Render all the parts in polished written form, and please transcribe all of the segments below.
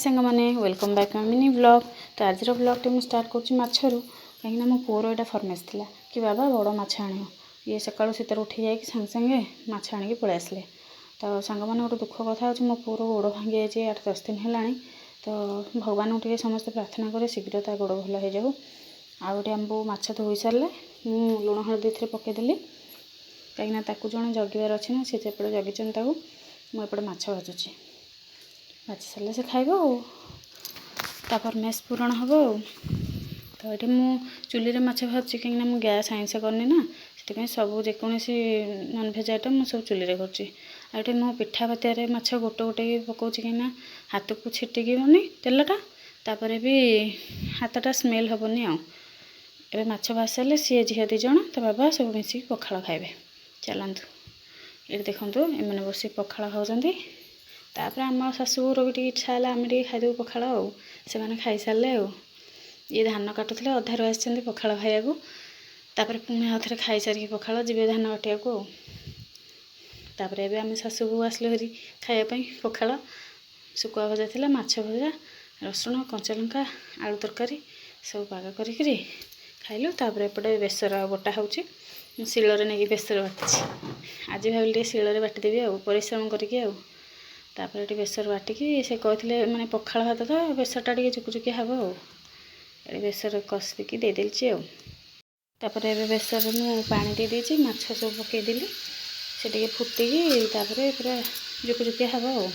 ସାଙ୍ଗମାନେ, welcome back my mini vlog। ତ ଆଜିର ବ୍ଲଗ୍ଟି ମୁଁ ଷ୍ଟାର୍ଟ କରୁଛି ମାଛରୁ, କାହିଁକିନା ମୋ ପୁଅର ଏଇଟା ଫରମାଇସ୍ ଥିଲା କି ବାବା, ବଡ଼ ମାଛ ଆଣିବ। ଇଏ ସକାଳୁ ଶୀତରେ ଉଠି ଯାଇକି ସାଙ୍ଗେ ସାଙ୍ଗେ ମାଛ ଆଣିକି ପଳେଇ ଆସିଲେ। ତ ସାଙ୍ଗମାନେ, ଗୋଟେ ଦୁଃଖ କଥା ହେଉଛି, ମୋ ପୁଅର ଗୋଡ଼ ଭାଙ୍ଗି ଯାଇଛି, 8-10 ଦିନ ହେଲାଣି। ତ ଭଗବାନଙ୍କୁ ଟିକେ ସମସ୍ତେ ପ୍ରାର୍ଥନା କରେ, ଶୀଘ୍ର ତା ଗୋଡ଼ ଭଲ ହେଇଯାଉ। ଆଉ ଏଠି ଆମ ବୋଉ ମାଛ ଧୋଇ ସାରିଲେ, ମୁଁ ଲୁଣ ହଳଦୀ ଏଥିରେ ପକାଇଦେଲି, କାହିଁକିନା ତାକୁ ଜଣେ ଜଗିବାର ଅଛି ନା। ସେ ସେପଟେ ଜଗିଛନ୍ତି ତାକୁ, ମୁଁ ଏପଟେ ମାଛ ଭାଜୁଛି। ଭାଜି ସାରିଲେ ସେ ଖାଇବ ଆଉ ତା ଫରମାଇସ୍ ପୂରଣ ହେବ। ଆଉ ତ ଏଠି ମୁଁ ଚୁଲିରେ ମାଛ ଭାଜୁଛି, କାହିଁକିନା ମୁଁ ଗ୍ୟାସ୍ ଆଇଁଷ କରିନି ନା, ସେଥିପାଇଁ ସବୁ ଯେକୌଣସି ନନଭେଜ୍ ଆଇଟମ୍ ମୁଁ ସବୁ ଚୁଲିରେ କରୁଛି। ଆଉ ଏଠି ମୁଁ ପିଠା ପାତିଆରେ ମାଛ ଗୋଟେ ଗୋଟେ ପକାଉଛି, କାହିଁକିନା ହାତକୁ ଛିଟିକିବନି ତେଲଟା, ତାପରେ ବି ହାତଟା ସ୍ମେଲ୍ ହେବନି। ଆଉ ଏବେ ମାଛ ଭାଜି ସାରିଲେ ସିଏ, ଝିଅ ଦୁଇ ଜଣ, ତା ବାବା ସବୁ ମିଶିକି ପଖାଳ ଖାଇବେ। ଚାଲନ୍ତୁ, ଏଠି ଦେଖନ୍ତୁ, ଏମାନେ ବସିକି ପଖାଳ ଖାଉଛନ୍ତି। ତାପରେ ଆମ ଶାଶୁ ବୋହୂର ବି ଟିକେ ଇଚ୍ଛା ହେଲା, ଆମେ ଟିକେ ଖାଇଦେବୁ ପଖାଳ। ଆଉ ସେମାନେ ଖାଇସାରିଲେ, ଆଉ ଇଏ ଧାନ କାଟୁଥିଲେ, ଅଧାରୁ ଆସିଛନ୍ତି ପଖାଳ ଖାଇବାକୁ। ତାପରେ ପୁଣି ଆଉ ଥରେ ଖାଇସାରିକି ପଖାଳ ଯିବେ ଧାନ କାଟିବାକୁ। ଆଉ ତାପରେ ଏବେ ଆମେ ଶାଶୁ ବୋହୂ ଆସିଲୁ ହେରି ଖାଇବା ପାଇଁ ପଖାଳ। ଶୁଖୁଆ ଭଜା ଥିଲା, ମାଛ ଭଜା, ରସୁଣ କଞ୍ଚାଲଙ୍କା, ଆଳୁ ତରକାରୀ ସବୁ ପାଗ କରିକିରି ଖାଇଲୁ। ତାପରେ ଏପଟେ ବେସର ବଟା ହେଉଛି। ମୁଁ ଶିଳରେ ନେଇକି ବେସର ବାଟିଛି ଆଜି। ଭାବିଲି ଟିକେ ଶିଳରେ ବାଟିଦେବି ଆଉ ପରିଶ୍ରମ କରିକି। ଆଉ ତାପରେ ଏଠି ବେସର ବାଟିକି, ସେ କହିଥିଲେ ମାନେ ପଖାଳ ଭାତ ତ ବେସରଟା ଟିକେ ଜୁକୁଜୁକିଆ ହେବ। ଆଉ ଏଠି ବେସର କଷିକି ଦେଇଦେଇଛି। ଆଉ ତାପରେ ଏବେ ବେସରରେ ମୁଁ ପାଣି ଦେଇଦେଇଛି, ମାଛ ସବୁ ପକାଇଦେଲି। ସେ ଟିକେ ଫୁଟିକି ତାପରେ ପୁରା ଜୁକୁଜୁକିଆ ହେବ। ଆଉ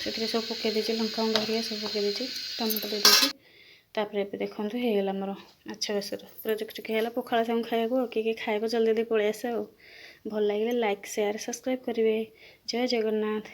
ସେଥିରେ ସବୁ ପକାଇ ଦେଇଛି, ଲଙ୍କା ଗୁଣ୍ଡ ହେରିକା ସବୁ ପକାଇ ଦେଇଛି, ଟମାଟୋ ଦେଇଦେଇଛି। ତାପରେ ଏବେ ଦେଖନ୍ତୁ, ହେଇଗଲା ଆମର ମାଛ ବେସର, ପୁରା ଜୁକୁଜୁକିଆ ହେଲା ପଖାଳ ସାଙ୍ଗକୁ ଖାଇବାକୁ। ଆଉ କିଏ କିଏ ଖାଇବ, ଜଲ୍ଦି ଜଲ୍ଦି ପଳେଇ ଆସ। ଆଉ ଭଲ ଲାଗିଲେ ଲାଇକ୍, ସେୟାର, ସବସ୍କ୍ରାଇବ୍ କରିବେ। ଜୟ ଜଗନ୍ନାଥ।